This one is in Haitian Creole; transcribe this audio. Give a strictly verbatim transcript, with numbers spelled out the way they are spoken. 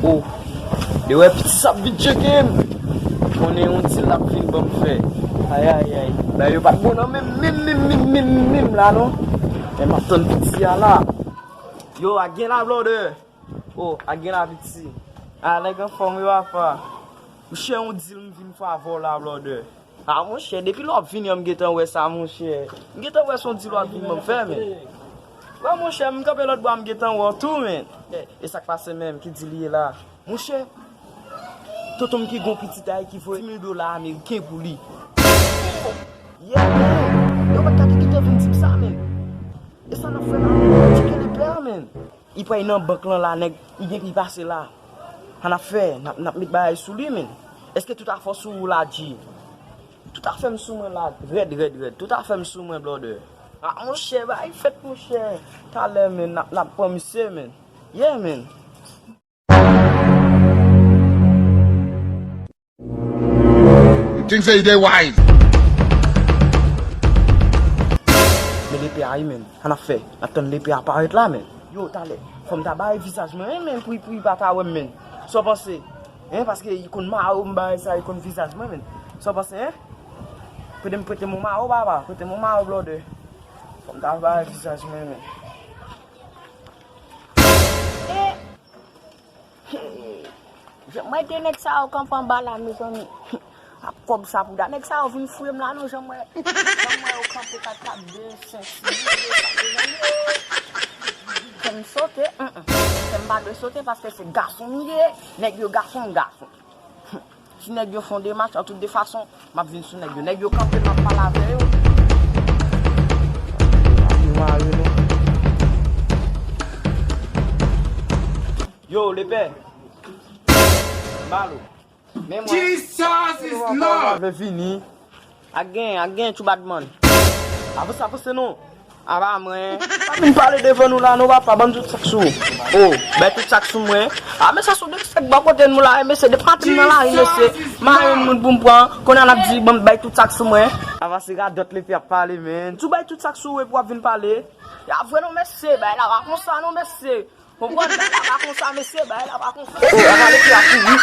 O, li wè piti sa ap vin tcheke m. Konnen yon dil l ap vin ban m fè. Ayayay. Bagay yo pa t bon nan menm, menm, menm, menm, menm, menm la non. Men m ap tann piti a la. Yo, a gen la, blòdè. O, a gen la, piti. A, nèg anfòm wi, papa. Monchè, yon dil m vin fè avè w la, blòdè. A, monchè, depi lè w ap vini an, m gentan wè sa, monchè. M gentan wè se yon dil w ap vin ban m fè, men. Wè, monchè, m kanpe lòt bò a, m gentan wè w tou, men. E, e sa k pase menm? Ki dil li ye la? Monchè, tonton m ki gon pitit a ki voye di mil dola ameriken pou li. Yeah, man. Yo pa t ka te gentan vin di m sa, men. E sa n ap fè la, men? Tcheke lepè a, men. Li pral nan bank lan la, nèg, li gen pi pase la. Sa n ap fè, n ap, n ap met bagay sou li, men. Èske tout afè sou ou la, G? Tout afè m sou mwen la, rèd, rèd, rèd. Tout afè m sou mwen, blòdè. A, monchè, bagay fèt, monchè. Talè, men, n ap, n ap pran misye, men. Yeah, men. You think say you dey wise? Men lepè a wi, men. Sa n ap fè? N ap tann lepè a parèt la, men. Yo, talè. Fò m ta bare vizaj mwen, hein, men, pou, pou li pa ta wè m, men. Sa w panse? Hein, paske li konn mare m, bagay sa, li konn vizaj mwen, men. Sa w panse, hein? Prete m, prete m yon mawo, papa. Prete m yon mawo, blòdè. Fò m ta bare vizaj mwen, men. Jan m wè de nèg sa yo kanpe anba la, mezanmi. Ak kòb sa pou da. Nèg sa yo vin fouye m la, non, jan m wè, jan m wè yo kanpe kat kat de senk, sis, mezanmi. Fè m sote, mm, mm. Fè m pa dwe sote paske se gason m ye. Nèg yo gason, m gason. Si nèg yo fè yon demach, an tout de fason, m ap vin sou nèg yo. Nèg yo kanpe, m ap pale avè yo. Yo mare nou. Yo, lepè. Balo. Men mwen. Jesus is Lord. Vle vini. A gen, a gen, tchou badman. Avanse, avanse non. Apa mwen. Pa vin pale devan nou la non, papa, ban m tout sa k sou ou. O, bay tout sa k sou mwen. A, men sa sou de sèk bò kote nou la, e, mesye, depi maten m nan lari, mesye. Mare moun pou m pran. Kounye a n ap di, ban m bay tout sa k sou mwen. Avanse, radòt lepè ap pale, men. Tou bay tout sa k sou ou epi w ap vin pale. A vre non, mesye, bay la pa konsa non, mesye. Konprann? Bagay la pa konsa, mesye, bagay la pa konsa. O, a pale ki a kouri.